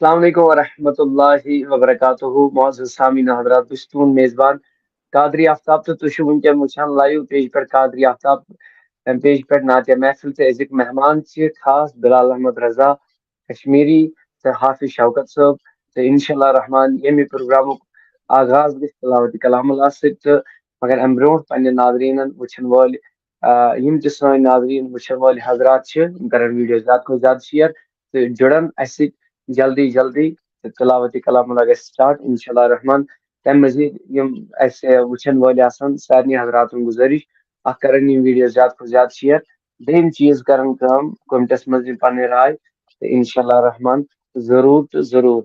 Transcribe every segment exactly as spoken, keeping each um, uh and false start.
السلام علیکم ورحمۃ اللہ وبرکاتہ۔ معزز سامعین حضرات، بہٕ چھُس تُہُنٛد میزبان قادری آفتاب تہٕ تُہۍ چھِو وٕنکیٚن وٕچھان لایو پیج پٮ۪ٹھ قادری آفتاب، اَمہِ پیج پٮ۪ٹھ نعتیہ محفل تہٕ أزِکۍ مہمان چھِ خاص بلال احمد رضا کشمیری تہٕ حافظ شوکت صٲب۔ تہٕ انشاء اللہ رحمان ییٚمہِ پروگرامُک آغاز گژھِ تلاوت کلام اللہ سۭتۍ، تہٕ مگر اَمہِ برونٛٹھ پننٮ۪ن ناظریٖنَن وٕچھَن وٲلۍ، آ، یِم تہِ سٲنۍ ناظریٖن وٕچھَن وٲلۍ حضرات چھِ، یِم کَرَن ویٖڈیو زیادٕ کھۄتہٕ زیادٕ شیئر تہٕ جُڑَن اَسہِ سۭتۍ جلدی جلدی۔ تہٕ تلاوت کلام اللہ گژھِ سٹارٹ انشاء اللہ رحمان۔ تَمہِ مٔزیٖد یِم اَسہِ وٕچھَن وٲلۍ آسَن، سارنٕے حضراتَن گُزٲرِش، اَکھ کَرَن یِم ویٖڈیو زیادٕ کھۄتہٕ زیادٕ شیئر۔ دوٚیِم چیٖز کَرَن کٲم، کمنٹَس منٛز یِم پَنٕنۍ راے، تہٕ انشاء اللہ رحمان ضروٗر تہٕ ضروٗر۔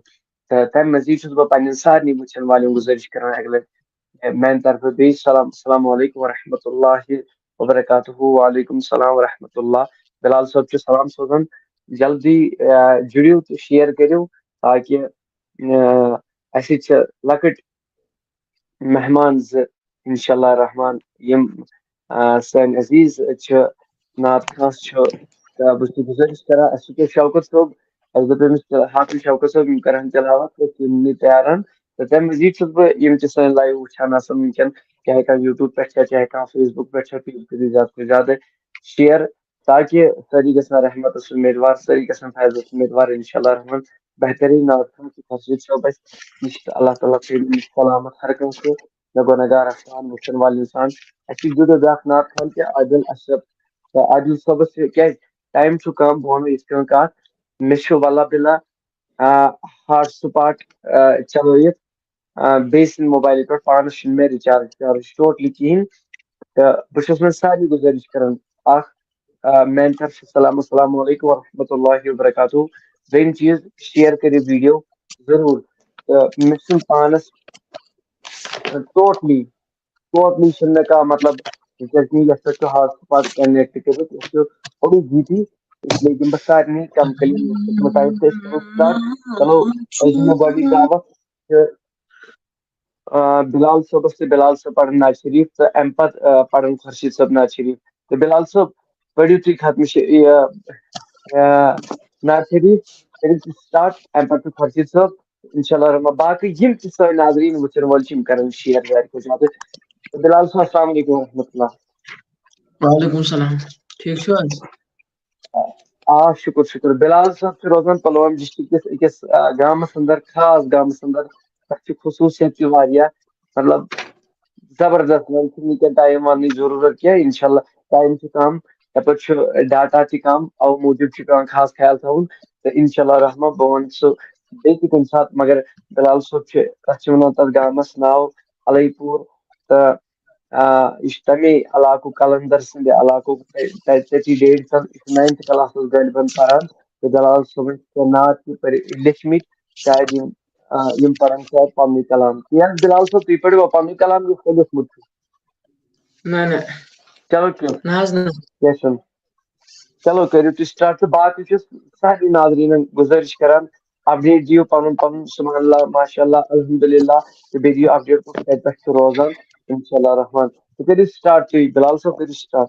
تہٕ تَمہِ مٔزیٖد چھُس بہٕ پننٮ۪ن سارنٕے وٕچھَن والٮ۪ن گُزٲرِش کران اَکہِ لَٹہِ، اے، میانہِ طرفہٕ بیٚیہِ سلام، السلام علیکم ورحمۃ اللہ وبرکاتہ۔ وعلیکم السلام ورحمۃ اللہ۔ بلال صٲب چھُ سلام سوزان، جلدی، اے، جُڑِو تہٕ شیئر کٔرِو تاکہِ، اے، اَسہِ چھِ لۄکٕٹۍ مہمان زٕ، انشاء اللہ رحمان، یِم، آ، سٲنۍ عزیز چھِ نعت خاص چھُ، تہٕ بہٕ چھُس گُزٲرِش کران، اَسہِ چھُ شوکت صٲب، اَسہِ دوٚپ أمِس، حافظ شوکت صٲب، یِم کرن تلاوت، تہٕ تِم نہٕ پیارن۔ تہٕ تَمہِ مٔزیٖد چھُس بہٕ یِم تہِ سٲنۍ لایو وٕچھان آسن وٕنکیٚن، چاہے کانٛہہ یوٗٹیوب پٮ۪ٹھ چھا، چاہے کانٛہہ فیس بُک پٮ۪ٹھ چھا، تُہۍ کٔرِو زیادٕ کھۄتہٕ زیادٕ شیئر، تاکہِ سٲری گژھن رحمتس اُمیدوار، سٲری گژھن فیضس اُمیدوار، انشاء اللہ رحمان۔ بہتریٖن نعت خان چھُ خۄشیٖد صٲب اَسہِ، یہِ چھُ اللہ تعالیٰ تھٲیِن سلامت ہر کٲنٛسہِ۔ مےٚ گۄناہ گار آسان، وٕچھن والٮ۪ن سان۔ اَسہِ چھِ جُڑِتھ بیٛاکھ نعت خان تہِ عادل اشرف۔ تہٕ عادل صٲبس چھِ، کیٛازِ ٹایم چھُ کم، بہٕ وَنہٕ یِتھ کٔنۍ کَتھ، مےٚ چھُ واللہ باللہ، آ، ہاٹ سپاٹ، آ، چلٲیِتھ، آ، بیٚیہِ سٕنٛدِ موبایلہٕ پٮ۪ٹھ، پانَس چھُنہٕ مےٚ ریچارج، ریچارج ٹوٹلی کِہیٖنۍ۔ تہٕ بہٕ چھُس وۄنۍ سارنٕے گُزٲرِش کران، اکھ، آ، میٛانہِ طرفہٕ سلام، السلام علیکم ورحمۃ اللہ وبرکاتہ۔ دوٚیِم چیٖز، شیئر کٔرِو ویٖڈیو ضروٗر۔ تہٕ مےٚ چھُنہٕ پانَس ٹوٹلی، ٹوٹلی چھُنہٕ مےٚ کانٛہہ مطلب، یِتھ پٲٹھۍ کہِ یَتھ پٮ۪ٹھ چھُ ہاٹ سپاٹ کنیکٹ کٔرِتھ، یہِ چھُ اوٚڑُے جی بی، اس لیے دِمہٕ بہٕ سارنٕے کم کٔرِتھ مُتعلِق تہٕ أسۍ کَرو سٹارٹ۔ چلو، أسۍ دِمو گۄڈٕنِچ دعوت تہٕ، آ، بلال صٲبَس تہٕ بلال صٲب پَرَن نعت شریٖف تہٕ اَمہِ پَتہٕ، آ، پَرَن خۄرشیٖد صٲب نعت شریٖف۔ تہٕ بلال صٲب، پٔرِو تُہۍ ختمہِ شریٖف، یہِ، آ، نعت شریٖف، کٔرِو تُہۍ سٹارٹ، اَمہِ پَتہٕ چھُ خۄرشیٖد صٲب۔ انشاءاللہ رحمان، باقٕے یِم تہِ سٲنۍ ناظریٖن وٕچھن وٲلۍ چھِ، یِم کرن شیئر زیادٕ کھۄتہٕ زیادٕ۔ تہٕ بلال صٲب، السلام علیکم ورحمۃ اللہ۔ وعلیکم السلام۔ ٹھیٖک چھِو حظ؟ آ، شُکُر، شُکُر۔ بلال صٲب چھِ روزان پُلوامہِ ڈسٹرکٹ کِس أکِس، آ، گامَس اندر، خاص گامَس اندر۔ تَتھ چھِ خصوٗصیت تہِ واریاہ، مطلب، زبردست۔ وۄنۍ چھُنہٕ وٕنکیٚن ٹایم وَننٕچ ضروٗرت کینٛہہ، انشاءاللہ۔ ٹایم چھُ کم، یَپٲرۍ چھُ ڈاٹا تہِ کم، اَوٕ موٗجوٗب چھُ پٮ۪وان خاص خیال تھاوُن۔ تہٕ انشاءاللہ رحمان، بہٕ وَنہٕ سُہ بیٚیہِ تہِ کُنہِ ساتہٕ، مگر بلال صٲب چھِ، تَتھ چھِ وَنان تَتھ گامَس ناو علوی پوٗر۔ تہٕ، آ، یہِ چھُ تَمے علاقُک، قلندر سٕنٛدِ علاقُک، تَ-، تَتہِ، تَتی ڈیڈ سَن، یہِ چھُ ناینتھ کلاسَس غٲلبَن پَران۔ تہٕ بلال صٲبٕنۍ چھِ کینٛہہ نعت تہِ پٔرِ-، لیٚچھمٕتۍ، شاید یِم، آ، یِم پَرَن شاید پَنُنُے کلام۔ یا بلال صٲب، تُہۍ پٔرِوا پَنُن کلام یُس تۄہہِ لیوٚکھمُت چھُ؟ نہ، نہ۔ چلو، کینٛہہ نہ حظ، نہ۔ کینٛہہ چھُنہٕ۔ چلو، کٔرِو تُہۍ سٹارٹ۔ تہٕ باقٕے چھُس سارنٕے ناظریٖنَن گُزٲرِش کران، اپڈیٹ دِیِو پَنُن پَنُن، سبحان اللہ، ماشاء اللہ، الحمدللہ، تہٕ بیٚیہِ دِیِو اپڈیٹ کُس کَتہِ پٮ۪ٹھ چھُ روزان، انشاء اللہ رحمان۔ تہٕ کٔرِو سٹارٹ تُہۍ، بلال صٲب، کٔرِو سٹارٹ۔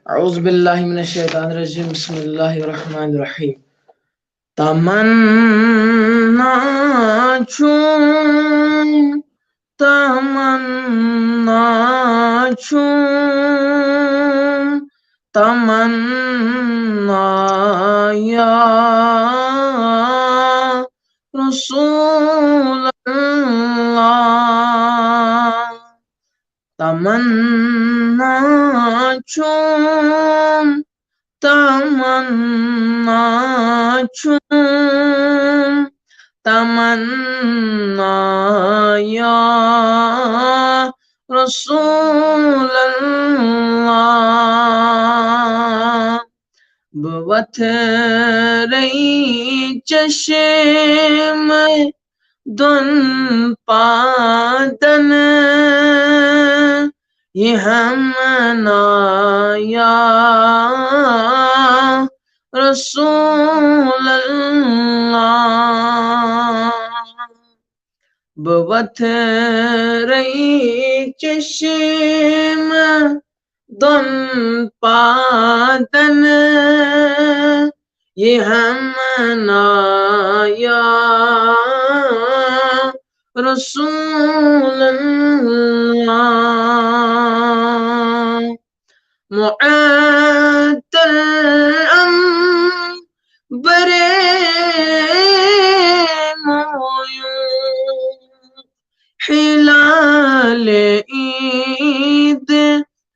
اعوذ باللہ من الشیطان الرجیم، بسم اللہ الرحمن الرحیم۔ تمنا چھُم، تمنا چھُم، تمنا یا رسول اللہ۔ تمنا چھُم، تمنا چھُم، تمنا یا رسول اللہ۔ بہٕ وۄتھٕ رے چشمہٕ دۄن پادن، یہِ ہمنا یا رسول اللہ۔ بہٕ وۄتھٕ رے چشمہٕ دۄن پادن، یہ ہمنا یا رسول اللہ، معطر عنبر مویونک، ہلال عید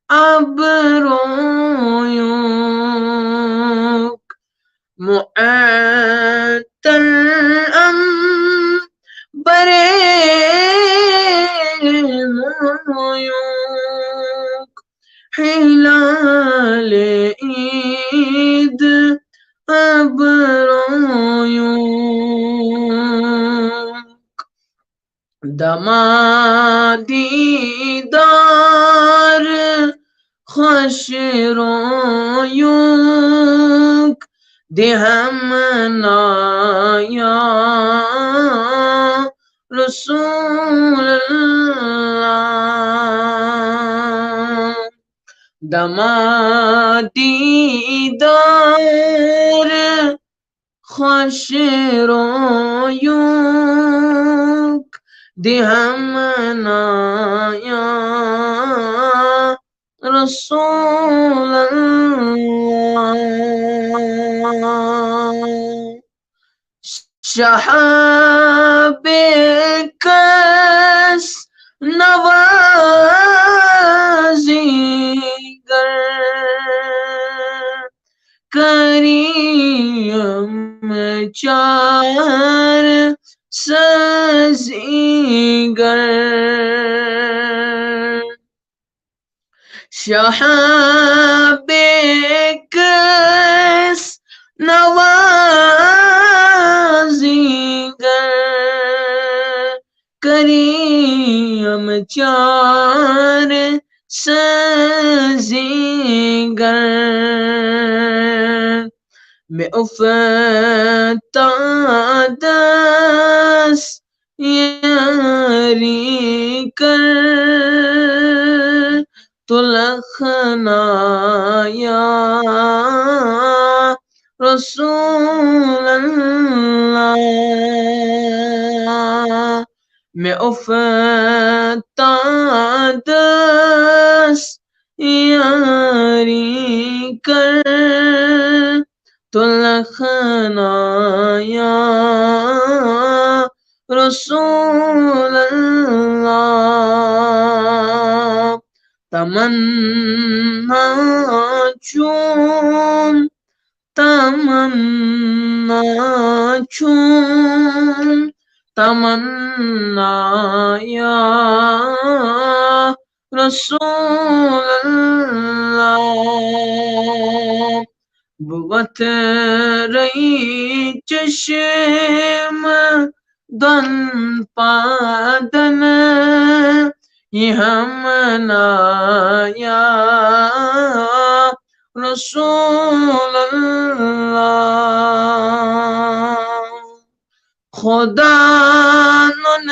ابرویونک، معطر عنبر مویونک، ہلال عید ابرویونک، دما دیدار خوش رویونک، دِ ہمنا یا رسول اللہ، دما دیدار خوش رویونک، دِ ہمنا یا رسول اللہ۔ شہاب کس نوازی گر، کریم چار سازی گر، شہاب کس نوازی گر، کریم چار سازی گر، مے افتاد دس یاری کر، تلخنا یا رسول اللہ۔ مے افتاد دس یاری کر، تلخنا یا رسول اللہ۔ تمنا چون، تمنا چون، تمنا یا رسول اللہ۔ بہٕ وۄتھٕ رٔے چشم دۄن پادن، یہِ ہمنا یا رسول اللہ۔ خدا نُن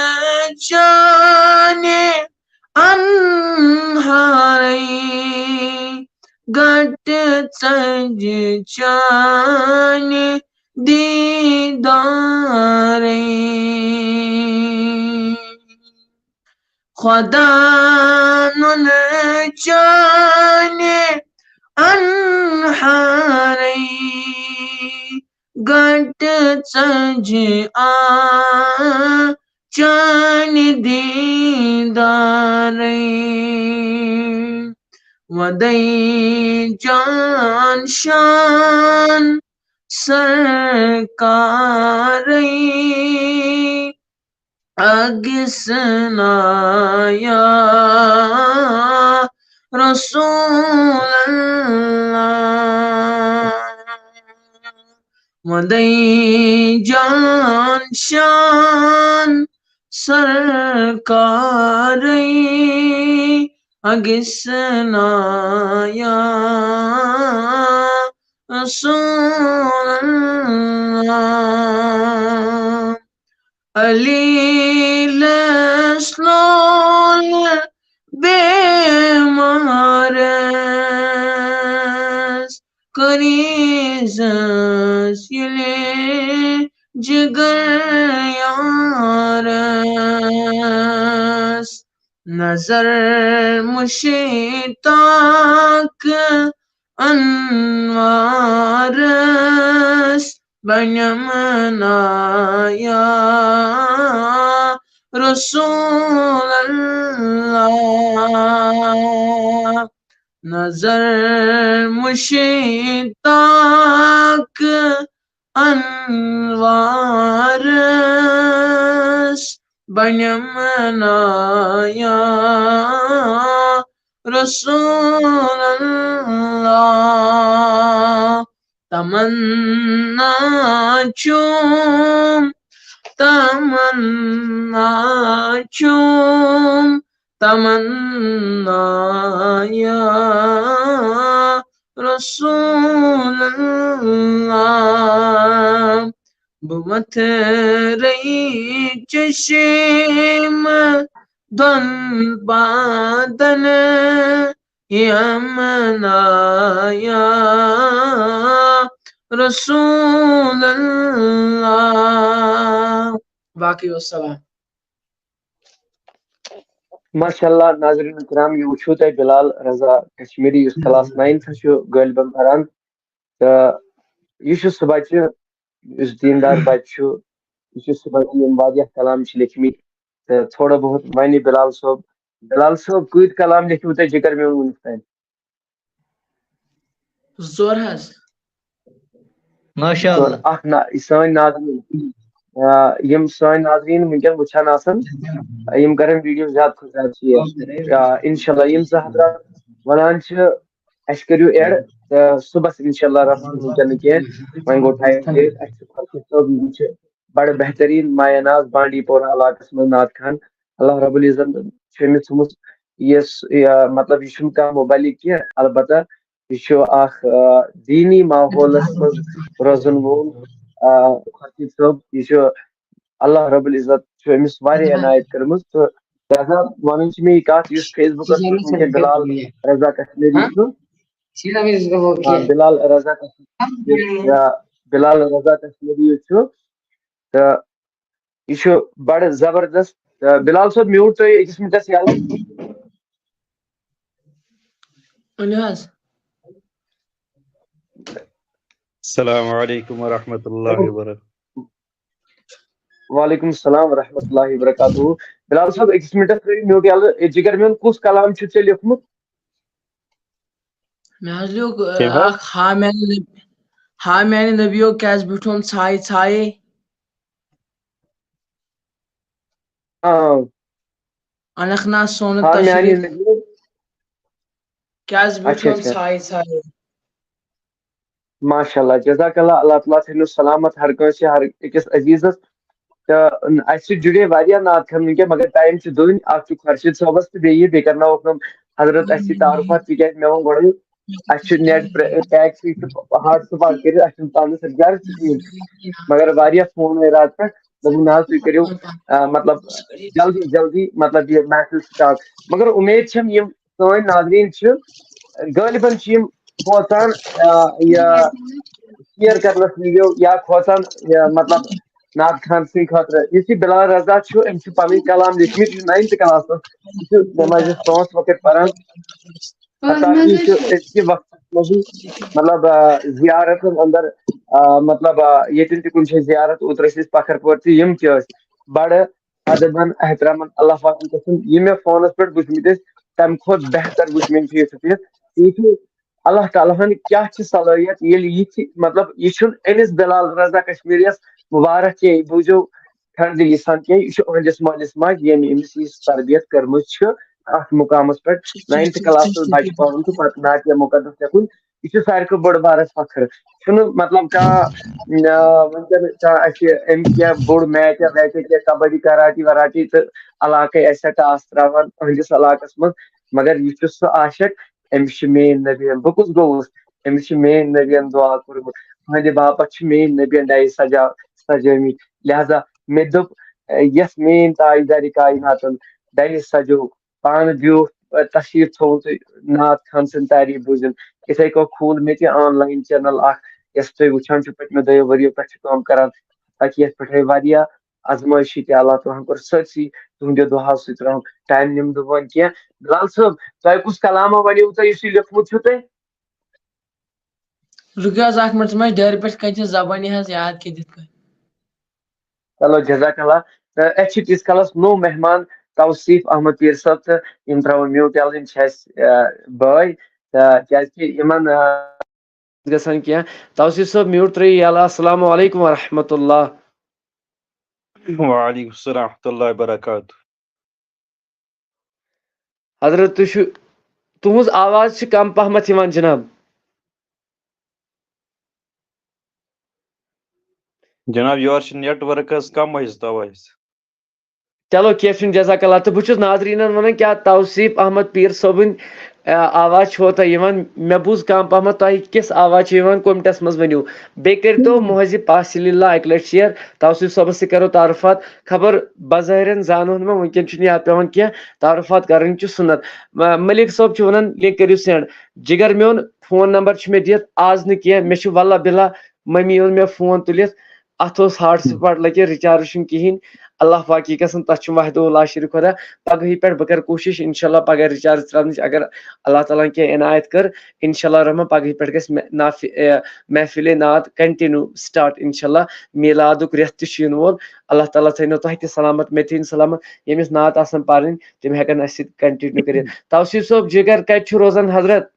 چانہِ انہارے گٹ ژج چانہِ دیدارے۔ خدا نُن چانہِ انہارے گٹ ژج آ چانہِ دیدارے۔ ودے جان شان سرکارے، اگسنا یا رسول اللہ۔ ودے جان شان سرکارے، اگسنا یا رسول اللہ۔ علی لس لول بیمارس، کریزس دِلہِ جِگر یارس، نظر مُشتاق انوارس، بنم نا یا رسول اللہ۔ نظر مُشتاق انوارس، بنم نا یا رسول اللہ۔ تمنا چھُم، تمنا چھُم، تمنا یا رسول اللہ۔ بہٕ وتھرٕ چشم دۄن پادن یمنا یا رسول اللہ۔ باقی والسلام۔ ماشاء اللہ، ناظرین کرام، یہِ وٕچھِو تۄہہِ بلال رضا کشمیری، یُس کلاس ناینتھس چھُ غٲلبن پران۔ تہٕ یہِ چھُ سُہ بچہِ، یُس دیندار بچہِ چھُ۔ یہِ چھُ سُہ بچہِ، ییٚمۍ واریاہ کلام چھِ لیکھمٕتۍ۔ تہٕ تھوڑا بہت ونہِ بلال صٲب۔ بلال صٲب، کۭتۍ کلام لیکھِو تۄہہِ جِگر میون وٕنیُک تام؟ زٕ ژور حظ۔ ماشاء اور اللہ۔ اکھ نا، سٲنۍ ناظریٖن، آ، یِم سٲنۍ ناظریٖن وٕنکیٚن وٕچھان آسن، یِم کرن ویڈیو زیادٕ کھۄتہٕ زیادٕ شیئر۔ آ، انشاءاللہ یِم زٕ حضرات ونان چھِ، اَسہِ کٔرِو ایڈ، تہٕ صُبحس انشاءاللہ رَس وٕنکیٚن نہٕ کینٛہہ، وۄنۍ گوٚو ٹایم لیٹ۔ اَسہِ چھُ خۄشِد صٲب، یِم چھِ بڑٕ بہتریٖن مایا ناز بانڈی پورہ علاقس منٛز نعت خان۔ اللہ رب العزت چھُ أمِس تھوٚمُت یُس، یہِ، مطلب، یہِ چھُنہٕ کانٛہہ مُبلِغ کینٛہہ، البتہ یہِ چھُ اکھ، آ، دیٖنی ماحولس منٛز روزن وول، آ، خۄشِد صٲب۔ یہِ چھُ اللہ رب العزت چھُ أمِس واریاہ عنایت کٔرمٕژ۔ تہٕ لہذا وَنٕنۍ چھِ مےٚ یہِ کَتھ، یُس فیس بُکَس پٮ۪ٹھ وٕنکیٚن بِلال رضا کشمیٖری چھُ، آ، بِلال رضا کشمیٖری، یا بِلال رضا کشمیٖری یُس چھُ، تہٕ یہِ چھُ بڑٕ زبردست۔ تہٕ بِلال صٲب، میوٗٹ تُہۍ أکِس مِنٹَس یَلہٕ۔ ؤنِو حظ۔ السلام علیکم ورحمۃ اللہ وبرکاتہ۔ وعلیکم السلام ورحمۃ اللہ وبرکاتہ۔ بِلال صٲب، أکِس مِنٹَس ترٛٲیِو میوٗٹ یَلہٕ۔ اے، جِگر میون، کُس کلام چھُ ژےٚ لیوٚکھمُت؟ مےٚ حظ لیوٚکھ، آ، کیٛاہ حظ؟ اکھ ہا میانہِ نبی، ہا میانہِ نبیو کیٛازِ بیوٗٹھوم ژھایہِ ژھایے؟ آ، انکھ نا سونہٕ ہا میانہِ تشریٖف نبی۔ کیٛازِ بیوٗٹھوم اچھا۔ ژھایہِ ژھایے؟ ماشاء اللہ، جزاک اللہ، اللہ تعالیٰ تھٲینو سلامت ہر کٲنٛسہِ، ہر أکِس عزیزس۔ تہٕ اَسہِ سۭتۍ جُڑے واریاہ نعت خان وٕنکیٚن، مگر ٹایم چھُ دوٗنۍ۔ اکھ چھُ خورشید صٲبس تہٕ بیٚیہِ بیٚیہِ کرناوکھ نۄم حضرت اَسہِ سۭتۍ تعارُفات، تِکیازِ مےٚ ووٚن گۄڈٕے اَسہِ چھُ نیٹ پیک سۭتۍ ہاٹ سپاٹ کٔرِتھ، اَسہِ چھُنہٕ پانس سۭتۍ گرٕ تہِ کِہیٖنۍ۔ مگر واریاہ فون آیہِ راتہٕ پٮ۪ٹھ، دوٚپُن نہ حظ تُہۍ کٔرِو، آ، مطلب جلدی جلدی، مطلب، یہِ محفل سٹارٹ۔ مگر اُمید چھم یِم سٲنۍ ناظریٖن چھِ غٲلبن چھِ یِم کھوژان، آ، یہِ شیئر کرنس ویڈیو یا کھوژان، یہِ، مطلب، نعت خان سٕنٛدِ خٲطرٕ۔ یُس یہِ بِلال رضا چھُ، أمۍ چھُ پنٕنۍ کلام لیکھمٕتۍ، یہِ چھُ ناینتھ کلاسس، یہِ چھُ نمازِ پانٛژھ وقت پران۔ حتیٰ کہِ یہِ چھُ أزکہِ وقتس منٛز، مطلب، آ، زیارتن اندر، آ، مطلب، آ، ییٚتٮ۪ن تہِ کُنہِ جایہِ زیارت، اوترٕ ٲسۍ أسۍ پکھر پور تہِ، یِم تہِ ٲسۍ بڑٕ ادبن احترامن اللہ پاکن قسم، یہِ مےٚ فونس پٮ۪ٹھ وٕچھمٕتۍ ٲسۍ، تمہِ کھۄتہٕ بہتر وٕچھ مےٚ فیس ٹو فیس۔ یہِ چھُ اللہ تعالیٰ ہن کیٛاہ چھِ صلٲحیت، ییٚلہِ یہِ تہِ، مطلب، یہِ چھُنہٕ أمِس بِلال رضا کشمیٖریَس مُبارک کینٛہہ، یہِ بوٗزِو ٹھنڈٕ لسان کینٛہہ، یہِ چھُ أہٕنٛدِس مٲلِس ماجہِ، ییٚمۍ أمِس یہِ تربیت کٔرمٕژ چھِ اَتھ مُقامَس پٮ۪ٹھ، ناینتھ کلاسَس بچہِ پَرُن تہٕ پَتہٕ نعتِ مقدس لیکھُن، یہِ چھُ ساروی کھۄتہٕ بوٚڑ بارس فخر۔ چھُنہٕ، مطلب، کانٛہہ، آ، وٕنکیٚن کانٛہہ اَسہِ أمۍ کینٛہہ بوٚڑ میچ یا ویچ یا کینٛہہ کبڈی، کراٹی وراٹی تہٕ علاقے اَسہِ ٹاس تراوان أہٕنٛدِس علاقَس منٛز، مگر یہِ چھُ سُہ عاشق، أمِس چھِ میٲنۍ نبیَن، بہٕ کُس گوٚوُس؟ أمِس چھِ میٲنۍ نبیَن دُعا کوٚرمُت، تُہٕنٛدِ باپتھ چھِ میٲنۍ نبیَن ڈایہِ سجا سجٲمٕتۍ، لہذا مےٚ دوٚپ، یَس میٲنۍ تاجدارِ کایناتَن ڈایہِ سجوو، پانہٕ بیوٗٹھ، تشریٖف تھووُن تہٕ نعت خان سٕنٛدۍ تعریٖف بوٗزِم۔ یِتھَے کٔنۍ کھوٗل مےٚ تہِ آن لاین چینل اکھ، یۄس تُہۍ وٕچھان چھِو پٔتمیو دۄیو ؤرِیو پٮ۪ٹھ چھِ کٲم کران، تاکہِ یَتھ پٮ۪ٹھ ہے واریاہ آزمٲیشی تہِ اللہ تعالیٰ ہن کوٚر سٲرسٕے تُہنٛدیو دُعاہو سۭتۍ رنٛگ۔ ٹایم نِمہٕ نہٕ وۄنۍ کینٛہہ۔ بلال صٲب، تۄہہِ کُس کلامہ وَنیوُ تۄہہِ یُس یہِ لیوٚکھمُت چھُو تۄہہِ؟ رُکِو حظ اکھ منٹ، ژٕ ما ڈیرٕ پٮ۪ٹھ کَتہِ زبٲنی حظ یاد کٔرِتھ کٔرۍ۔ چلو، جزاک اللہ۔ تہٕ اَسہِ چھِ تیٖتِس کالَس نوٚو مہمان توصیف احمد پیٖر صٲب، تہٕ یِم ترٛاوَن میوٗٹ یَلہٕ، یِم چھِ اَسہِ، آ، بٲے۔ تہٕ کیٛازِکہِ یِمَن، آ، گژھان کینٛہہ۔ توصیف صٲب، میوٗٹ ترٛٲیِو یَلہٕ۔ السلام علیکم ورحمۃ اللہ۔ وعلیکم السلام ورحمۃ اللہ وبرکاتہ۔ حضرت، تُہۍ چھِو، تُہٕنٛز آواز چھِ کم پہمتھ یِوان جناب۔ جناب، یورٕ چھِ نیٹ ؤرک حظ کم حظ، توے حظ۔ چلو، کینٛہہ چھُنہٕ، جزاک اللہ۔ تہٕ بہٕ چھُس ناظریٖنَن وَنان، کیٛاہ توصیف احمد پیٖر صٲبٕنۍ، آ، آواز چھو تۄہہِ یِوان؟ مےٚ بوٗز کم پہمتھ تۄہہِ کِژھ آواز چھِ یِوان، کوٚمنٹَس منٛز ؤنِو۔ بیٚیہِ کٔرۍتو مہذب پاسِل اللہ اَکہِ لَٹہِ شِیَر۔ توصیف صٲبَس سۭتۍ کَرو تعارُفات۔ خبر بظٲہِرَن زانہون ما، وٕنکٮ۪ن چھُنہٕ یاد پٮ۪وان کینٛہہ، تعارُفات کَرٕنۍ چھِ سُنت۔ م-، ملک صٲب چھُ وَنان، لِنک کٔرِو سینڈ۔ جِگر میون فون نمبر چھُ مےٚ دِتھ، آز نہٕ کینٛہہ، مےٚ چھُ وَلہ بِلہ مٔمی اوٚن مےٚ فون تُلِتھ، اَتھ اوس ہاٹ سپاٹ لٔگِتھ، رِچارٕج چھُنہٕ کِہیٖنۍ۔ اللہ پاکی قسم، تَتھ چھُ وحدہ لا شریک خۄدا۔ پگہٕے پٮ۪ٹھ بہٕ کَرٕ کوٗشِش، اِنشاء اللہ پگاہ رِچارٕج ترٛاونٕچ، اگر اللہ تعالیٰ ہن کینٛہہ عنایت کٔر، اِنشاء اللہ رحمان پگہٕے پٮ۪ٹھ گژھِ مےٚ نافِ-، اے، محفِلِ نعت کنٹِنیو سٹارٹ، اِنشاء اللہ۔ میٖلادُک رٮ۪تھ تہِ چھُ یِنہٕ وول۔ اللہ تعالیٰ تھٲینو تۄہہِ تہِ سلامت، مےٚ تہِ تھٲیِن سلامت۔ ییٚمِس نعت آسَن پَرٕنۍ، تِم ہٮ۪کَن اَسہِ سۭتۍ کنٹِنیو کٔرِتھ۔ توصیف صٲب، جِگر کَتہِ چھُ روزان حضرت؟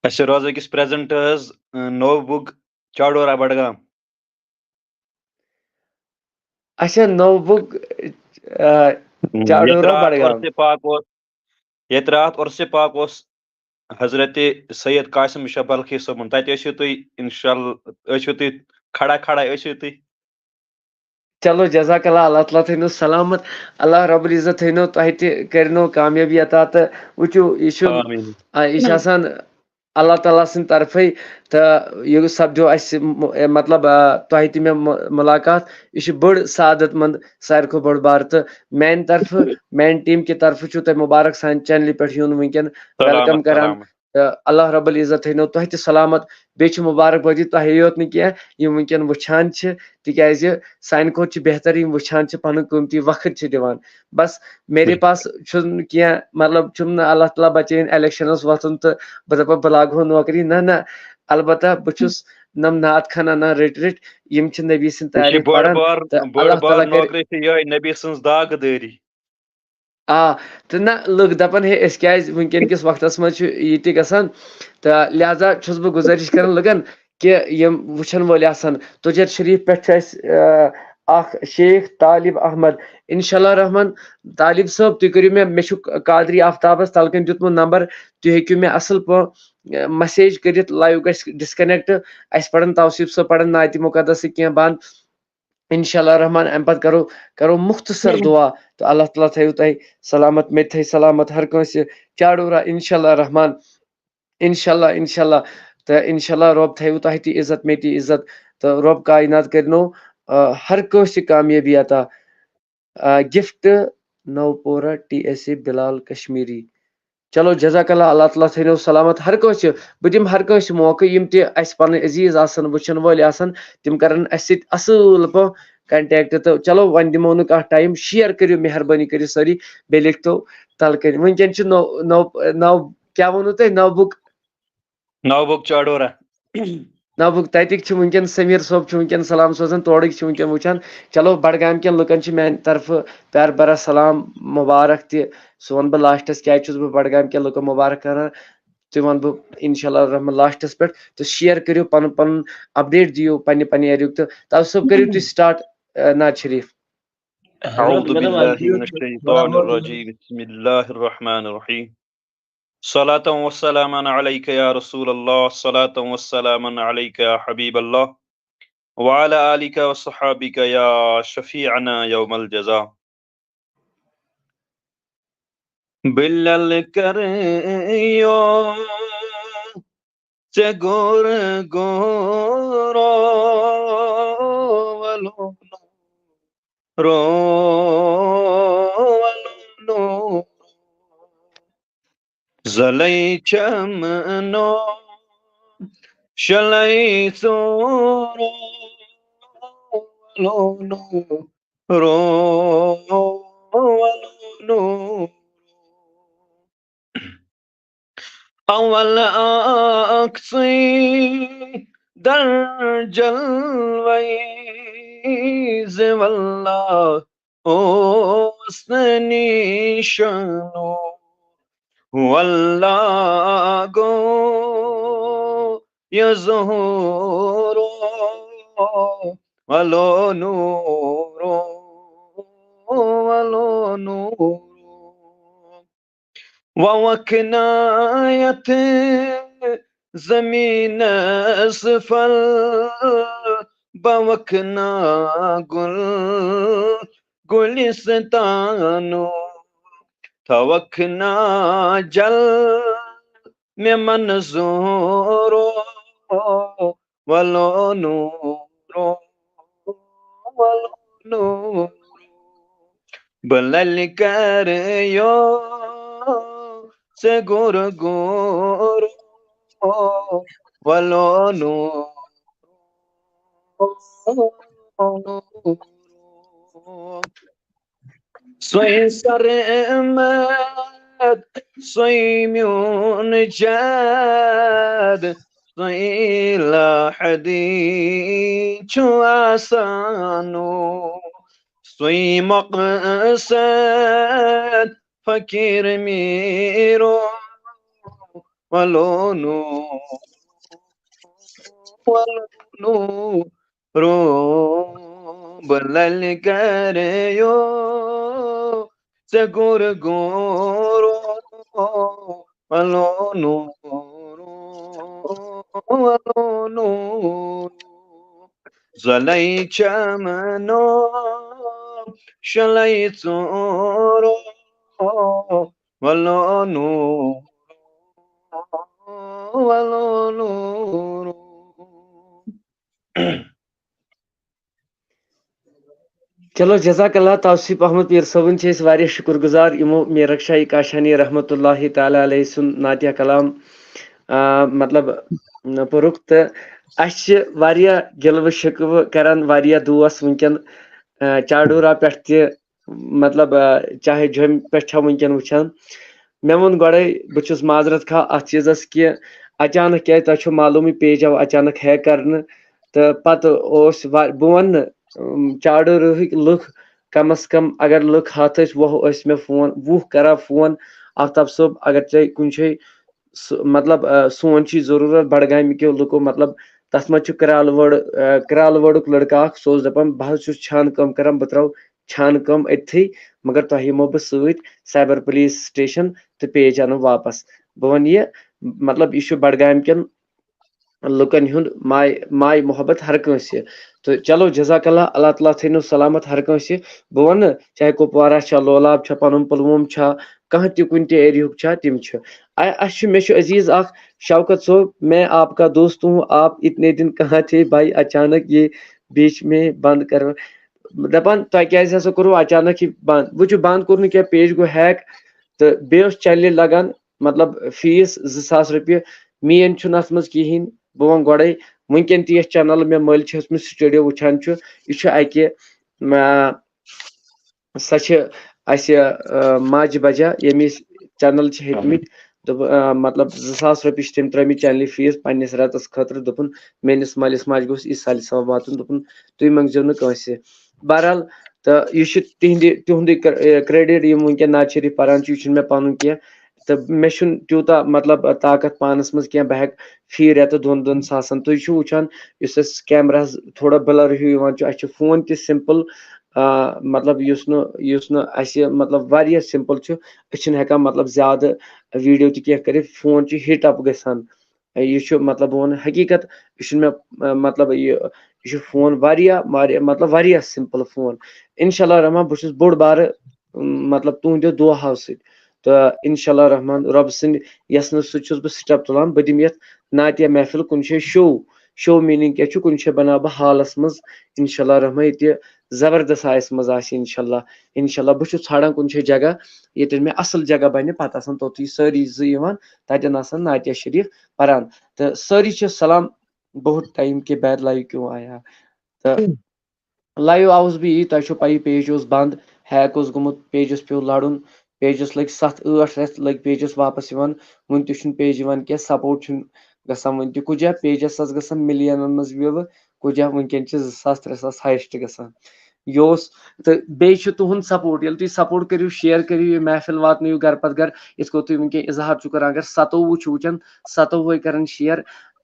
أسۍ چھِ روزان أکِس پریزنٹ حظ، اۭں، نوبُگ، چاڈورہ، بڈگام۔ اچھا، نوبُگ، آ، ییٚتہِ چاڈورہ، راتھ بڈگام۔ عرسِ پاک اوس، ییٚتہِ راتھ عرسِ پاک اوس حضرت سید قاسم شاہ بلخی صٲبُن، تَتہِ ٲسِو تُہۍ، انشاءاللہ ٲسِو تُہۍ کھڑا کھڑا ٲسِو تُہۍ۔ چلو، جزاک اللہ، اللہ تعالیٰ تھٲینو سلامت، اللہ رب العزت تھٲینو تۄہہِ تہِ کٔرنو کامیٲبی عطا۔ تہٕ وٕچھِو، یہِ چھُ، آمین۔ آ، یہِ چھُ آسان اللہ تعالیٰ سٕنٛدِ طرفے، تہٕ یہِ سپدیو اَسہِ م-، مطلب، آ، تۄہہِ تہِ مےٚ م-، مُلاقات۔ یہِ چھِ بٔڑ سعادت مند، ساروی کھۄتہٕ بٔڑ بار۔ تہٕ میانہِ طرفہٕ، میانہِ ٹیٖم کہِ طرفہٕ چھُو تۄہہِ مُبارک سانہِ چینلہِ پٮ۪ٹھ یُن وٕنکیٚن۔ ویلکم سلامت، کران۔ سلامت۔ تہٕ اللہ رب العزت تھٲینو تۄہہِ تہِ سلامت۔ بیٚیہِ چھِ مُبارک بٲدی تۄہے یوت نہٕ کینٛہہ، یِم وٕنکیٚن وٕچھان چھِ، تِکیازِ سانہِ کھۄتہٕ چھِ بہتر یِم وٕچھان چھِ، پنُن قۭمتی وقت چھِ دِوان۔ بس میرے بِلکُل۔ پاس چھُنہٕ کینٛہہ، مطلب، چھُم نہٕ اللہ تعالیٰ بچٲیِن الیکشنس وۄتھُن تہٕ بہٕ دپہٕ بہٕ لاگہٕ ہو نوکری، نہ نہ، البتہ بہٕ چھُس نم نعت خانہ نہ رٔٹۍ رٔٹۍ، یِم چھِ نبی سٕنٛدۍ یہِ چھِ تعریٖف بٔڑ پران بار، تہٕ بٔڑ اللہ بار تعالیٰ کرِ۔ نوکری چھِ یِہوٚے نبی سٕنٛز داغ دٲری۔ آ، تہٕ نہ، لُکھ دپان، ہے، أسۍ کیازِ وٕنکیٚن کِس وقتس منٛز چھُ یہِ تہِ گژھان؟ تہٕ لہذا چھُس بہٕ گُزٲرِش کران لُکن کہِ یِم وٕچھن وٲلۍ آسن، تُجر شریف پٮ۪ٹھ چھُ اَسہِ، آ، اکھ شیخ طالب احمد۔ انشاءاللہ رحمان، طالب صٲب، تُہۍ کٔرِو مےٚ، مےٚ چھُ قادری آفتابس تلہٕ کنۍ دیُتمُت نمبر، تُہۍ ہیٚکِو مےٚ اصل پٲٹھۍ، آ، مسیج کٔرِتھ، لایو گژھِ ڈسکنیکٹ، اَسہِ پرن توصیف صٲب پرن نعتِ مقدس کینٛہہ بند۔ انشاءاللہ رحمان، امہِ پتہٕ کرو، کرو مختصر دعا۔ تہٕ اللہ تعالیٰ تھٲیِو تۄہہِ سلامت، مےٚ تہِ تھٲیِو سلامت، ہر کٲنٛسہِ چاڈورہ، انشاءاللہ رحمان، انشاءاللہ، انشاءاللہ۔ تہٕ انشاءاللہ رۄب تھٲیِو تۄہہِ تہِ عزت، مےٚ تہِ عزت، تہٕ رۄب کاینات کٔرِنو، آ، ہر کٲنٛسہِ کامیٲبی عطا۔ آ، gift Nowpora, T S A بلال کشمیری۔ چلو، جزاک اللہ، اللہ تعالیٰ تھٲینو سلامت ہر کٲنٛسہِ۔ بہٕ دِمہٕ ہر کٲنٛسہِ موقعہٕ، یِم تہِ اَسہِ پنٕنۍ عزیٖز آسن، وٕچھن وٲلۍ آسن، تِم کرن اَسہِ سۭتۍ اصٕل پٲٹھۍ کنٹیکٹ۔ تہٕ چلو، وۄنۍ دِمو نہٕ کانٛہہ ٹایم، شیئر کٔرِو مہربٲنی کٔرِتھ سٲری، بیٚیہِ لیکھتو تلہٕ کنہِ۔ وٕنکیٚن چھِ نو نو نو کیٛاہ ووٚنوٕ تۄہہِ؟ نوبُک نوبُک چاڈورہ۔ نوبُک تَتِکۍ چھِ وٕنکیٚن، سمیر صٲب چھُ وٕنکیٚن سلام سوزان، تورٕکۍ چھِ وٕنکیٚن وٕچھان۔ چلو، بڈگامہِ کٮ۪ن لُکن چھِ میانہِ طرفہٕ پیار بھرا سلام مبارک تہِ۔ سُہ وَنہٕ بہٕ لاسٹس، کیازِ چھُس بہٕ بڈگامہِ کٮ۪ن لُکن مبارک کران، تہِ وَنہٕ بہٕ انشاءاللہ الرحمن لاسٹس پٮ۪ٹھ۔ تہٕ شیئر کٔرِو پنُن پنُن اپڈیٹ، دِیِو پننہِ پننہِ ایریُک۔ تہٕ توصیف کٔرِو تُہۍ سٹارٹ، آ، نعت شریف۔ أعوذ بالله من الشيطان الرجيم. بسم الله الرحمن الرحيم. صلاة وسلاما عليك يا رسول الله، صلاة وسلاما عليك يا حبيب الله، وعلى آلك وصحابك يا شفيعنا يوم الجزاء. بلل کريو ژےٚ گوٚر گوٚر رووَلُن، رووَلُن۔ زلئی چمنو شلے ژورو ولو نورو، ولو نورو۔ اول اکھ ژٕے در جلوے زِ واللہ اوس نہٕ نیشانو۔ واللہ گوٚو یہِ ظہورو، ولو نورو، ولو نورو۔ ووکھنا یتھ زمینس پھل، بوکھنا گل گلستانو، تھوکھنا جل مےٚ منظورو، ولو نورو، ولو نورو۔ بہٕ للہِ کرٕ یو ژےٚ گُر گُر، ولو نورو۔ سُے سرمد، سُے میون جد، سُے لحدی چھُ آسانو۔ سُے مقصد فقیر میرو، ولو نورو، ولو نورو۔ بہٕ للہِ کرٕ یو ژےٚ گُر گُرو، ولو نورو، ولو نورو۔ زۄلے چمنو شلے ژورو، ولو نورو، ولو نورو۔ چلو، جزاک اللہ توصیف احمد پیر صٲبُن چھِ أسۍ واریاہ شُکُر گُزار، یِمو میرک شاہی کاشانی رحمتہ اللہ تعالیٰ علیہ سُنٛد نعتیہ کلام، آ، مطلب، پوٚرُکھ۔ تہٕ اَسہِ چھِ واریاہ گِلوٕ شِکوٕ کران واریاہ دوس وٕنکیٚن، آ، چاڈورہ پٮ۪ٹھ تہِ، مطلب، آ، چاہے جوٚمہِ پٮ۪ٹھ چھا وٕنکیٚن وٕچھان۔ مےٚ ووٚن گۄڈَے، بہٕ چھُس معذرت خواہ اَتھ چیٖزَس کہِ اچانک، کیٛازِ تۄہہِ چھو معلوٗمٕے، page آو اچانک hack کرنہٕ، تہٕ پَتہٕ اوس وا-، بہٕ وَنہٕ نہٕ، اۭں، چاڈورہٕکۍ لُکھ، کم از کم اگر لُکھ ہَتھ ٲسۍ، وُہ ٲسۍ مےٚ فون، وُہ کران فون، آفتاب صٲب، اگر ژےٚ کُنہِ جایہِ سُہ، مطلب، آ، سون چھِ ضروٗرت بڈگامہِ کیو لُکو، مطلب، تَتھ منٛز چھُ کرٛالہٕ وٲڑ، آ، کرٛالہٕ وٲڑُک لٔڑکہٕ اکھ، سُہ اوس دَپان، "بہٕ حظ چھُس چھانہٕ کٲم کران، بہٕ ترٛاوٕ چھانہٕ کٲم أتتھٕے، مگر تۄہہِ یِمو بہٕ سۭتۍ cyber police station تہٕ page اَنو واپس۔" بہٕ وَنہٕ یہِ، مطلب، یہِ چھُ بڈگامہِ کٮ۪ن لُکن ہُنٛد ماے، ماے محبت ہر کٲنٛسہِ۔ تہٕ چلو، جزاک اللہ، اللہ تعالیٰ تھٲینو سلامت ہر کٲنٛسہِ۔ بہٕ وَنہٕ، چاہے کُپوارہ چھا، لولاب چھا، پَنُن پُلووم چھا، کانٛہہ تہِ کُنہِ تہِ area ہُک چھا، تِم چھِ۔ اَ-، اَسہِ چھُ، مےٚ چھُ عزیٖز اکھ، شوکت صٲب، میں آپ کا دوست ہوں، آپ اتنے دن کہاں تھے بھائی، اچانک یہ بیچ میں بند کر، دَپان، تۄہہِ کیٛازِ ہسا کوٚروٕ اچانک یہِ بند؟ وٕچھِو، بند کوٚر نہٕ کینٛہہ، page گوٚو hack، تہٕ بیٚیہِ اوس channelہِ لگان، مطلب، fees زٕ ساس رۄپیہِ۔ میٲنۍ چھُنہٕ اَتھ منٛز کِہیٖنۍ۔ بہٕ وَنہٕ گۄڈَے، وٕنکیٚن تہِ یَتھ channel مےٚ مٔلۍ چھِ ٲسمٕژ studio وٕچھان چھُ، یہِ چھُ اَکہِ، آ، سۄ چھِ اَسہِ، آ، ماجہِ بجا، ییٚمِس channel چھِ ہیٚتمٕتۍ۔ دوٚپ، آ، مطلب، زٕ ساس رۄپیہِ چھِ تٔمۍ ترٲومٕتۍ channelہِ fees پننِس رٮ۪تَس خٲطرٕ۔ دوٚپُن، میٲنِس مٲلِس ماجہِ گوٚژھ یہِ سالہِ ثواب واتُن۔ دوٚپُن، تُہۍ مٔنٛگزیو نہٕ کٲنٛسہِ۔ بہرحال، تہٕ یہِ چھُ تِہنٛدِ، تِہُنٛدُے کر-، اے، credit، یِم وٕنکیٚن نعت شریف پران چھِ، یہِ چھُنہٕ مےٚ پنُن کینٛہہ۔ تہٕ مےٚ چھُنہٕ تیوٗتاہ، مطلب، طاقت پانس منٛز کینٛہہ، بہٕ ہٮ۪کہٕ fee رٮ۪تہٕ دۄن دۄن ساسن۔ تُہۍ چھِو وٕچھان، یُس اَسہِ cameraہس تھوڑا blur ہیوٗ یِوان چھُ، اَسہِ چھُ phone تہِ simple، آ، مطلب، یُس نہٕ، یُس نہٕ اَسہِ، مطلب، واریاہ simple چھُ، أسۍ چھِنہٕ ہٮ۪کان، مطلب، زیادٕ video تہِ کینٛہہ کٔرِتھ، phone چھُ heat up گژھان۔ یہِ چھُ، مطلب، بہٕ وَنہٕ حقیٖقت، یہِ چھُنہٕ مےٚ، آ، مطلب، یہِ، یہِ چھُ phone واریاہ، واریاہ، مطلب، واریاہ simple phone۔ انشاءاللہ الرحمن، بہٕ چھُس بوٚڑ بارٕ، اۭں، مطلب، تُہنٛدیو دُعاہو سۭتۍ۔ تہٕ انشاءاللہ الرحمن، رۄب سٕنٛدِ یژھنہٕ سۭتۍ چھُس بہٕ step تُلان، بہٕ دِمہٕ یَتھ نعتیہ محفل کُنہِ جایہِ show۔ Show meaning کیٛاہ چھُ؟ کُنہِ جایہِ بناو بہٕ hallس منٛز، انشاءاللہ الرحمن، ییٚتہِ زبردست آیس منٛز آسہِ، انشاءاللہ۔ انشاءاللہ، بہٕ چھُس ژھانڈان کُنہِ جایہِ جگہ، ییٚتٮ۪ن مےٚ اصل جگہ بنہِ، پتہٕ آسن توٚتُے سٲری زٕ یِوان، تتٮ۪ن آسن نعتیہ شریف پران۔ تہٕ سٲری چھِ سلام بہت ٹائم کے بعد لائیو کیوں آیا؟ تہٕ لایو آوُس بہٕ یی، تۄہہِ چھو پَیی پیج اوس بنٛد، ہیک اوس گوٚمُت، پیجَس پیوٚو لَڑُن، پیجَس لٔگۍ ستھ ٲٹھ رٮ۪تھ لٔگۍ پیجَس واپَس یِوان، وٕنہِ تہِ چھُنہٕ پیج یِوان کینٛہہ، سپورٹ چھُنہٕ گژھان وٕنہِ تہِ۔ کُجا پیجَس حظ گژھان مِلیَنَن منٛز وِیوٕ، کُجا وٕنکٮ۪ن چھِ زٕ ساس ترٛےٚ ساس ہایسٹ گژھان۔ یہِ اوس، تہٕ بیٚیہِ چھُ تُہُنٛد سپورٹ، ییٚلہِ تُہۍ سپورٹ کٔرِو، شیئر کٔرِو، یہِ محفل واتنٲیِو گرٕ پتہٕ گرٕ، یِتھ کٔنۍ تُہۍ وٕنکٮ۪ن اظہار چھِو کران، اگر ستووُہ چھُ وٕچھان، ستووُہے کران شیئر،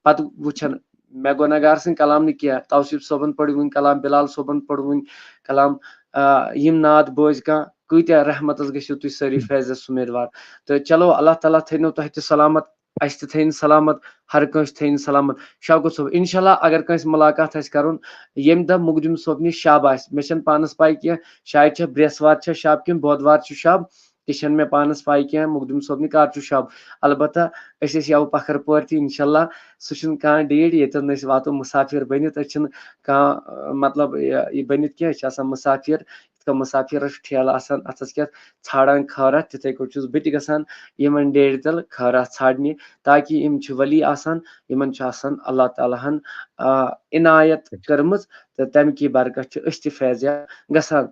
پتہٕ وٕچھان مےٚ گۄناہ گار سٕنٛدۍ کلام نہٕ کینٛہہ، توصیف صٲبن پٔرۍ وٕنۍ کلام، بلال صٲبن پٔرۍ وٕنۍ کلام، آ، یِم نعت بوزۍ کانٛہہ، کۭتیاہ رحمتس گٔژھِو تُہۍ سٲری فیضس امیدوار۔ تہٕ چلو، اللہ تعالیٰ تھٲینو تۄہہِ تہِ سلامت، اسہِ تہِ تھٲیِن سلامت، ہر کٲنٛسہِ تھٲیِن سلامت۔ شوکت صٲب، انشاءاللہ اگر کٲنٛسہِ ملاقات آسہِ کرُن، ییٚمہِ دۄہ مقدم صٲبنہِ شب آسہِ، مےٚ چھَنہٕ پانس پاے کینٛہہ، شاید چھےٚ برٛٮ۪سوار چھےٚ شب کِنہٕ بۄدوار چھُ شب، تہِ چھَنہٕ مےٚ پانس پاے کینٛہہ، مقدم صٲبنہِ کر چھُ شب۔ البتہ أسۍ ٲسۍ یَوٕ پکھر پورِ تہِ، انشاءاللہ سُہ چھُنہٕ کانٛہہ ڈیٹ، ییٚتٮ۪ن أسۍ واتو مسافر بٔنِتھ، أسۍ چھِنہٕ کانٛہہ، مطلب، یہِ، یہِ بٔنِتھ کینٛہہ، أسۍ چھِ آسان مسافر۔ یِتھ کٔنۍ مسافرس چھُ ٹھیلہٕ آسان، اتھس کیتھ ژھانڈان خٲراتھ، تِتھے کٲٹھۍ چھُس بہٕ تہِ گژھان یِمن ڈیڈِ تل خٲراتھ ژھانڈنہِ، تاکہِ یِم چھِ ولی آسان، یِمن چھُ آسان اللہ تعالیٰ ہن، آ، عنایت کٔرمٕژ، تہٕ تمہِ کی برکت چھِ أسۍ تہِ فیض یاب گژھان۔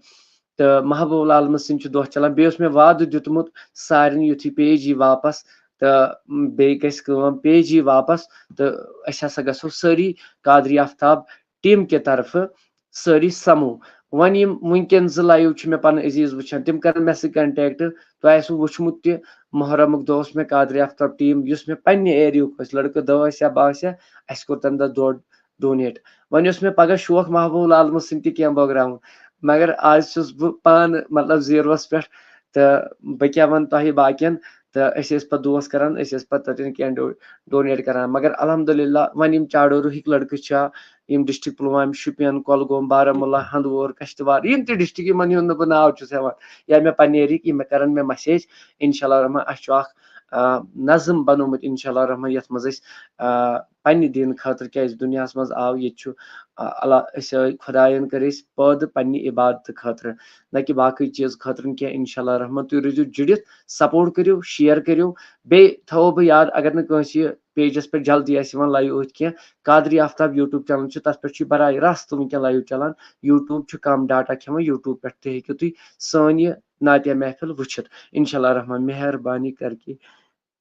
تہٕ محبوب العالمہٕ سٕنٛدۍ چھِ دۄہ چلان۔ بیٚیہِ اوس مےٚ وعدٕ دیُتمُت سارنٕے، یُتھُے پیج یی واپس، تہٕ بیٚیہِ گژھِ کٲم، پیج یی واپس، تہٕ أسۍ ہسا گژھو سٲری قادری آفتاب ٹیم کہِ طرفہٕ سٲری سمو۔ وۄنۍ یِم وٕنکیٚن زٕ لایو چھِ مےٚ پنٕنۍ عزیز وٕچھان، تِم کرن مےٚ سۭتۍ کنٹیکٹ۔ تۄہہِ آسِوٕ وٕچھمُت تہِ، محرمُک دۄہ اوس مےٚ قادری آفتاب ٹیم، یُس مےٚ پننہِ ایریاہُک اوس، لڑکہٕ دہ ٲسۍ یا باہ ٲسۍ یا، اسہِ کوٚر تمہِ دۄہ دۄد ڈونیٹ۔ وۄنۍ اوس مےٚ پگاہ شوق محبوب العالمس سۭتۍ تہِ کینٛہہ بٲگراوُن، مگر آز چھُس بہٕ پانہٕ، مطلب، زیٖروَس پٮ۪ٹھ، تہٕ بہٕ کیٛاہ وَنہٕ تۄہہِ باقین۔ تہٕ أسۍ ٲسۍ پَتہٕ دوس کران، أسۍ ٲسۍ پَتہٕ تَتٮ۪ن کینٛہہ ڈو-، ڈونیٹ کران۔ مگر الحمدللہ وۄنۍ یِم چاڈورُہٕکۍ لڑکہٕ چھا، یِم ڈسٹرکٹ پلوامہِ، شُپین، کۄلگوم، بارہمولہ، ہندوور، کشتوار، یِم تہِ ڈسٹرکٹ یِمن ہُنٛد نہٕ بہٕ ناو چھُس ہٮ۪وان، یا مےٚ پننہِ ایریِکۍ، یِم مےٚ کرن مےٚ مسیج، انشاءاللہ الرحمن اَسہِ چھُ اکھ، آ، نظم بنومُت، انشاءاللہ الرحمن، یتھ منٛز أسۍ، آ، پننہِ دین خٲطرٕ، کیازِ دُنیاہس منٛز آو، ییٚتہِ چھُ، آ، اللہ، أسۍ آے خۄداین کٔرۍ أسۍ پٲدٕ پننہِ عبادتہٕ خٲطرٕ، نہ کہِ باقٕے چیٖز خٲطرٕ نہٕ کینٛہہ۔ انشاءاللہ الرحمن، تُہۍ روٗزِو جُڑِتھ، سپورٹ کٔرِو، شیئر کٔرِو۔ بیٚیہِ تھاوو بہٕ یاد، اگر نہٕ کٲنٛسہِ یہِ پیجس پٮ۪ٹھ جلدی آسہِ یِوان لایو أتھۍ کینٛہہ، قادری آفتاب یوٗٹیوب چینل چھُ، تتھ پٮ۪ٹھ چھُ براہ راست وٕنکیٚن لایو چلان۔ یوٗٹیوب چھُ کم ڈاٹا کھٮ۪وان، یوٗٹیوب پٮ۪ٹھ تہِ ہیٚکِو تُہۍ سٲنۍ یہِ نعتیہ محفل وٕچھِتھ۔ انشاءاللہ الرحمن، مہربانی کر کے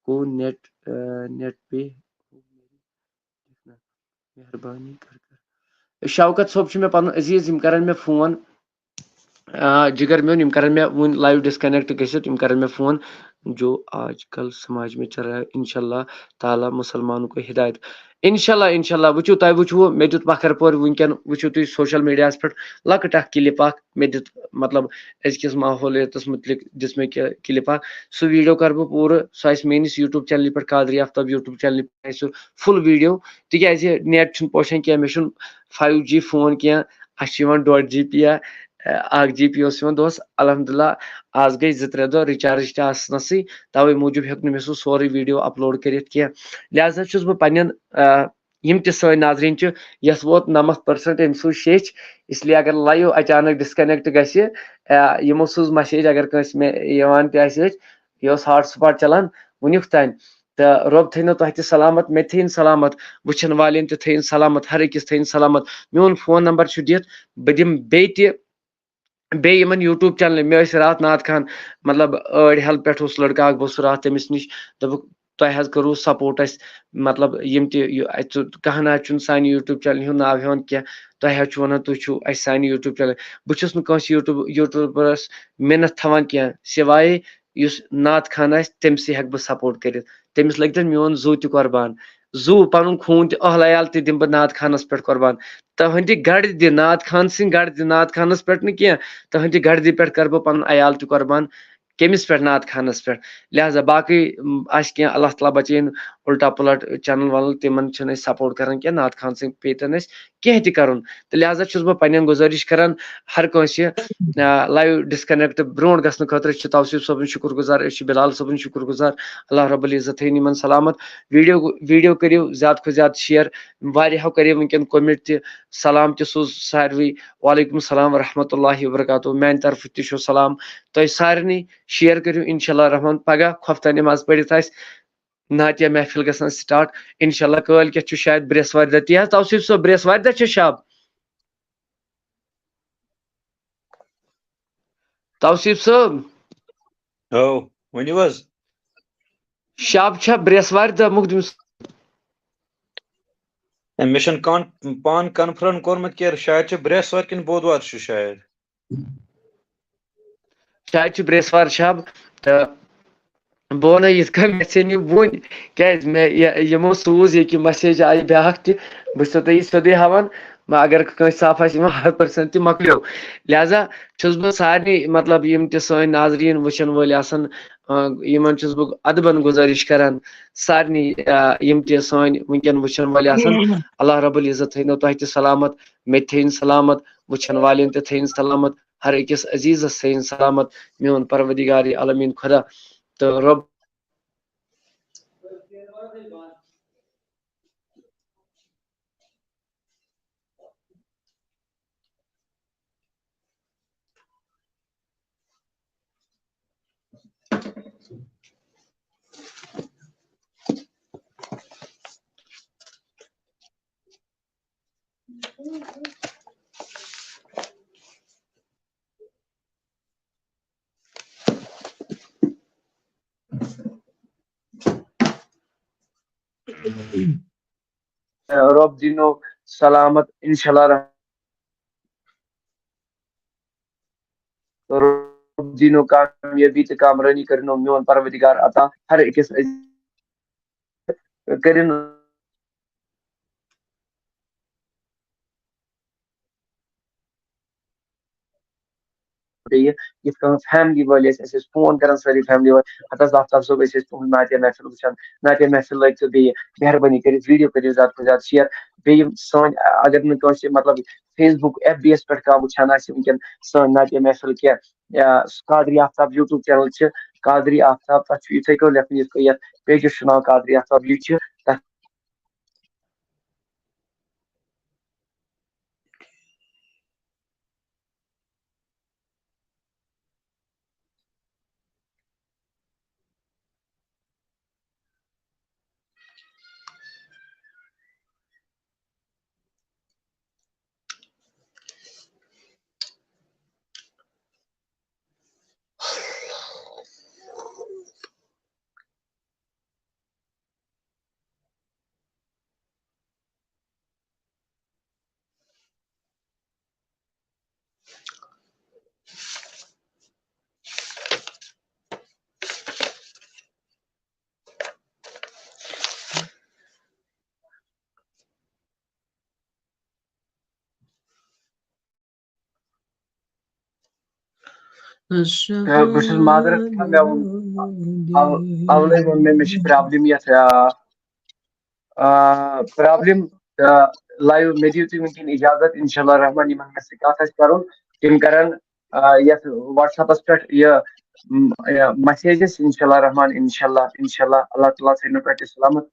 کو نیٹ، آ، نیٹ پہ مہربانی کر کر۔ شوکت صٲب چھُ مےٚ پنُن عزیز، یِم کرن مےٚ فون۔ آ، جگر میون، یِم کرن مےٚ وُنہِ لایو ڈسکنیکٹ گٔژھِتھ، یِم کرن مےٚ فون۔ جو آج کل سماج میں چل رہا ہے، انشاءاللہ تعالیٰ مسلمانوں کو ہدایت۔ انشاءاللہ، انشاءاللہ، وٕچھِو، تۄہہِ وٕچھوُ، مےٚ دیُت پکھر پورِ وٕنکیٚن، وٕچھِو تُہۍ سوشل میڈیاہس پٮ۪ٹھ لۄکٕٹ اکھ کلپ اکھ، مےٚ دیُت، مطلب، أزکِس ماحولیتس مُتعلق دِژ مےٚ کہِ-، کلپ اکھ۔ سُہ ویڈیو کرٕ بہٕ پوٗرٕ، سُہ آسہِ میٲنِس یوٗٹیوب چینلہِ پٮ۪ٹھ، قادری آفتاب یوٗٹیوب چینلہِ پٮ۪ٹھ آسہِ سُہ فل ویڈیو، تِکیازِ نیٹ چھُنہٕ پوشان کینٛہہ، مےٚ چھُنہٕ فایو جی فون کینٛہہ، اَسہِ چھُ یِوان ڈۄڈ جی بی یا، آ، اکھ جی بی اوس یِوان دۄہس۔ الحمدللہ، آز گٔے زٕ ترٛےٚ دۄہ رِچارٕج تہِ آسنَسٕے، تَوَے موٗجوٗب ہیوٚک نہٕ مےٚ سُہ سورُے ویڈیو اپلوڈ کٔرِتھ کینٛہہ۔ لہذا چھُس بہٕ پننٮ۪ن، آ، یِم تہِ سٲنۍ ناظریٖن چھِ، یَتھ ووت نَمَتھ پٔرسنٹ أمۍ سٕنٛز شیٚچھ، اس لیے اگر لایو اچانک ڈسکنیکٹ گژھِ، آ، یِمو سوٗز مسیج، اگر کٲنٛسہِ مےٚ یِوان تہِ آسہِ أتھۍ، یہِ اوس ہاٹ سپاٹ چلان وٕنیُک تام۔ تہٕ رۄب تھٲینو تۄہہِ تہِ سلامت، مےٚ تہِ تھٲیِن سلامت، وٕچھن والٮ۪ن تہِ تھٲیِن سلامت، ہر أکِس تھٲیِن سلامت۔ میون فون نمبر چھُ دِتھ، بہٕ دِمہٕ بیٚیہِ تہِ، بیٚیہِ یِمن یوٗٹیوب چینلہِ۔ مےٚ ٲسۍ راتھ ناد خان، مطلب، ٲڑۍ ہیلپ پٮ۪ٹھ اوس لڑکہٕ اکھ، بہٕ اوسُس راتھ تٔمِس نِش، دوٚپُکھ، تۄہہِ حظ کٔروٕ سپورٹ اَسہِ، مطلب، یِم تہِ یہِ اَتہِ سُہ کانٛہہ نہ حظ چھُنہٕ سانہِ یوٗٹیوب چینلہِ ہُنٛد ناو ہٮ۪وان کینٛہہ، تۄہہِ حظ چھُ وَنان تُہۍ چھِو اَسہِ سانہِ یوٗٹیوب چینلہِ۔ بہٕ چھُس نہٕ کٲنٛسہِ یوٗٹیوب، یوٗٹیوبرس مِنتھ تھاوان کینٛہہ، سوائے یُس نعت خان آسہِ، تٔمۍ سٕے ہٮ۪کہٕ بہٕ سپورٹ کٔرِتھ۔ تٔمِس لٔگۍ تن میون زُو تہِ قۄربان، زُو، پنُن خوٗن تہِ، اہل عیال تہِ دِمہٕ بہٕ نعت خانس پٮ۪ٹھ قۄربان۔ تُہنٛدِ گرِ دِ نعت خان سٕنٛدِ گرِ دِ نعت خانس پٮ۪ٹھ نہٕ کینٛہہ، تُہنٛدِ گرِ دِ پٮ۪ٹھ کرٕ بہٕ پنُن عیال تہِ قۄربان۔ کٔمِس پٮ۪ٹھ؟ نعت خانس پٮ۪ٹھ۔ لہذا باقٕے، م، آسہِ کینٛہہ، اللہ تعالیٰ بچٲیِن الٹا پلٹ چینل والن، تِمن چھِنہٕ أسۍ سپورٹ کران کینٛہہ، نعت خان سٕنٛدۍ پیٚیہِ تن اَسہِ کینٛہہ تہِ کرُن۔ تہٕ لہذا چھُس بہٕ پننٮ۪ن گُزٲرِش کران، ہر کٲنٛسہِ، آ، لایو ڈسکنیکٹ برونٛٹھ گژھنہٕ خٲطرٕ چھِ توصیف صٲبُن شُکر گُزار، أسۍ چھِ بلال صٲبُن شُکر گُزار۔ اللہ رب العزت تھٲیِن یِمن سلامت۔ ویڈیو، ویڈیو کٔرِو زیادٕ کھۄتہٕ زیادٕ شیئر۔ واریاہو کریو وٕنکیٚن کومنٹ تہِ، سلام تہِ سوٗز ساروٕے۔ وعلیکم السلام ورحمۃ اللہ وبرکاتہ۔ میانہِ طرفہٕ تہِ چھُ سلام۔ تۄہہِ سارنٕے شیئر کٔرِو، انشاءاللہ الرحمن۔ پگاہ خۄفتہ نماز پٔرِتھ آسہِ نعتیہ محفل گژھان سٹارٹ۔ انشاءاللہ کٲلۍ کٮ۪تھ چھُ شاید برٛٮ۪سوارِ دۄہ تہِ حظ، توصیف صٲب، برٛٮ۪سوارِ دۄہ چھا شب؟ توصیف صٲب۔ او، ؤنِو حظ۔ شب چھا برٛٮ۪سوارِ دۄہ مخدوٗم صٲب؟ ہے، مےٚ چھُنہٕ کان-، پان کنفرم کوٚرمُت کینٛہہ، شاید چھُ برٛٮ۪سوارِ کِنہٕ بودوارِ چھُ شاید۔ شاید چھُ برٛٮ۪سوار شب، تہٕ بہٕ وَنو یِتھ کٔنۍ مےٚ ژھیٚن یہِ وُنۍ، کیٛازِ مےٚ یہِ-، یِمو سوٗز ییٚکیٛاہ مسیج آیہِ بیٛاکھ تہِ، بہٕ چھُسو تۄہہِ یہِ سیوٚدُے ہاوان، مگر کٲنٛسہِ صاف آسہِ یِوان ہتھ پٔرسنٹ تہِ مۄکلیو۔ لہذا چھُس بہٕ سارنٕے، مطلب، یِم تہِ سٲنۍ ناظریٖن وٕچھن وٲلۍ آسن، آ، یِمن چھُس بہٕ ادبن گُزٲرِش کران، سارنٕے، آ، یِم تہِ سٲنۍ وٕنکیٚن وٕچھن وٲلۍ آسن، اللہ رب العزت تھٲینو تۄہہِ تہِ سلامت، مےٚ تہِ تھٲیِن سلامت، وٕچھن والٮ۪ن تہِ تھٲیِن سلامت، ہر أکِس عزیزس تھٲیِن سلامت، میون پروردگار عالمین خدا تہٕ رب۔ رب دینو سلامت، انشاءاللہ رحمان۔ رب دینو کامیٲبی تہٕ کامرٲنی کٔرِنو میون پروردگار عطا ہر أکِس عزیز۔ کٔرِن بیٚیہِ یِتھ کٔنۍ فیملی وٲلۍ ٲسۍ، اَسہِ ٲسۍ فون کران سٲری فیملی وٲلۍ، ہتہٕ حظ آفتاب صٲب، أسۍ ٲسۍ تُہُنٛد نعتیہ محفل وٕچھان، نعتیہ محفل لٲگۍ تہٕ بیٚیہِ مہربٲنی کٔرِتھ ویٖڈیو کٔرِو زیادٕ کھۄتہٕ زیادٕ شِیر۔ بیٚیہِ یِم سٲنۍ، اگر نہٕ کٲنٛسہِ مطلب فیس بُک، ایف بی یَس پٮ۪ٹھ کانٛہہ وٕچھان آسہِ وٕنکیٚن سٲنۍ نعتیہ محفل کینٛہہ، یا قادری آفتاب یوٗٹیوب چینل چھِ، قادری آفتاب، تَتھ چھُ یِتھَے کٔنۍ لیکھُن یِتھ کٔنۍ یَتھ پیجَس چھُ ناو قادری آفتاب، یہِ چھِ تَتھ تہٕ بہٕ چھُس معذرت کران، مےٚ ووٚن، اَو-، اَوَے ووٚن مےٚ، مےٚ چھِ پرابلم یَتھ، آ، آ، پرابلم، آ، لایو، مےٚ دِیِو تُہۍ وٕنکیٚن اِجازت، انشاءاللہ رحمان، یِمن مےٚ سۭتۍ کَتھ آسہِ کَرُن، تِم کَرَن، آ، یَتھ WhatsApp-س پٮ۪ٹھ یہِ، م، یہِ messages، انشاءاللہ رحمان، انشاءاللہ، انشاءاللہ، اللہ تعالیٰ تھٲینو تۄہہِ تہِ سلامت۔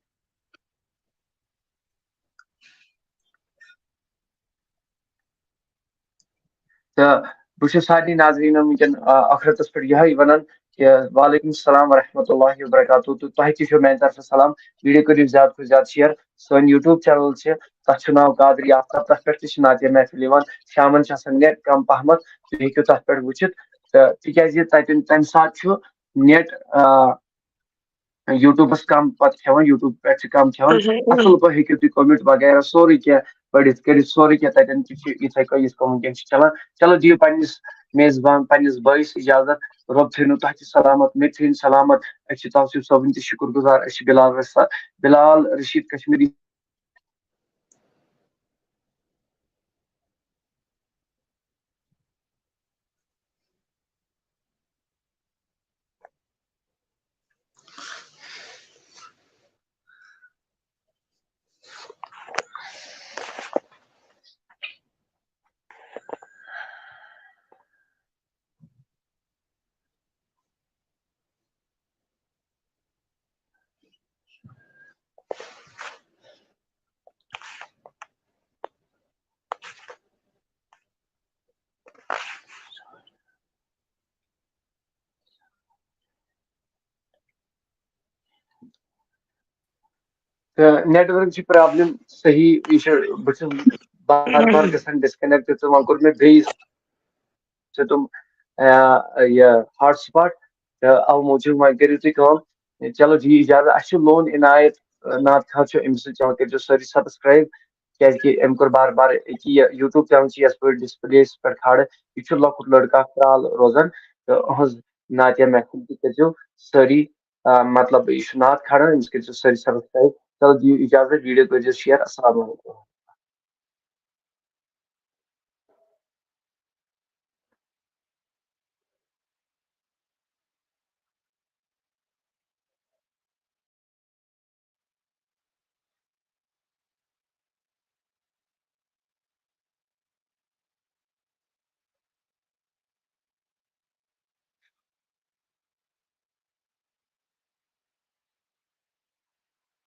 تہٕ بہٕ چھُس سارنٕے ناظریٖنَن وٕنکیٚن، آ، ٲخرتَس پٮ۪ٹھ یِہوٚے وَنان کہِ وعلیکم السلام ورحمۃ اللہ وبرکاتہ۔ تہٕ تۄہہِ تہِ چھُو میٛانہِ طرفہٕ سلام۔ ویٖڈیو کٔرِو زیادٕ کھۄتہٕ زیادٕ شِیر۔ سٲنۍ YouTube channel چھِ، تَتھ چھُ ناو قادری آفتاب، تَتھ پٮ۪ٹھ تہِ چھِ نعتیہ محفل یِوان۔ شامَن چھِ آسان net کَم پَہمَتھ، تُہۍ ہیٚکِو تَتھ پٮ۪ٹھ وٕچھِتھ۔ تہٕ تِکیٛازِ تَتٮ۪ن تَمہِ ساتہٕ چھُ net، آ، YouTube-س کم پتہٕ کھٮ۪وان، YouTube پٮ۪ٹھ چھِ کم کھٮ۪وان۔ اہن، اہن۔ اصل پٲٹھۍ ہیٚکِو تُہۍ comment وغیرہ سورُے کینٛہہ پٔرِتھ کٔرِتھ، سورُے کینٛہہ تتٮ۪ن تہِ چھُ یِتھے کٔنۍ یِتھ کٔنۍ وٕنکیٚن چھِ چلان۔ چلو دِیِو پننِس میزبان، پننِس بٲیِس اجازت۔ رۄب تھٲینو تۄہہِ تہِ سلامت، مےٚ تہِ تھٲیِن سلامت۔ أسۍ چھِ توصیف صٲبٕنۍ تہِ شُکر گُزار، أسۍ چھِ بلال رسا-، بلال رشید کشمیری۔ تہٕ نیٹورک چھِ پرابلم صحیح، یہِ چھُ، بہٕ چھُس بار بار گژھان ڈسکنیکٹ، تہٕ وۄنۍ کوٚر مےٚ بیٚیہِ سیوٚدُم، آ، یہِ ہاٹ سپاٹ، تہٕ اَوٕ موٗجوٗب وۄنۍ کٔرِو تُہۍ کٲم۔ چلو جی اجازت، اَسہِ چھُ لون عنایت، آ، ناد خان چھُ، أمِس سۭتۍ چلو کٔرۍزیو سٲری سبسکرایب، کیازِ کہِ أمۍ کوٚر بار بار أکیاہ یہِ یوٗٹیوب چینل چھُ یَتھ پٲٹھۍ ڈسپلیس پٮ۪ٹھ کھالان، یہِ چھُ لۄکُٹ لڑکہٕ اکھ کرال روزان، تہٕ أہنٛز نعتیہ محفل تہِ کٔرۍزیو سٲری، آ، مطلب یہِ چھُ ناد کھالان، أمِس کٔرۍزیو سٲری سبسکرایب۔ چلو دِیِو اجازت، ویڈیو کٔرۍزیو شیئر۔ السلام علیکم۔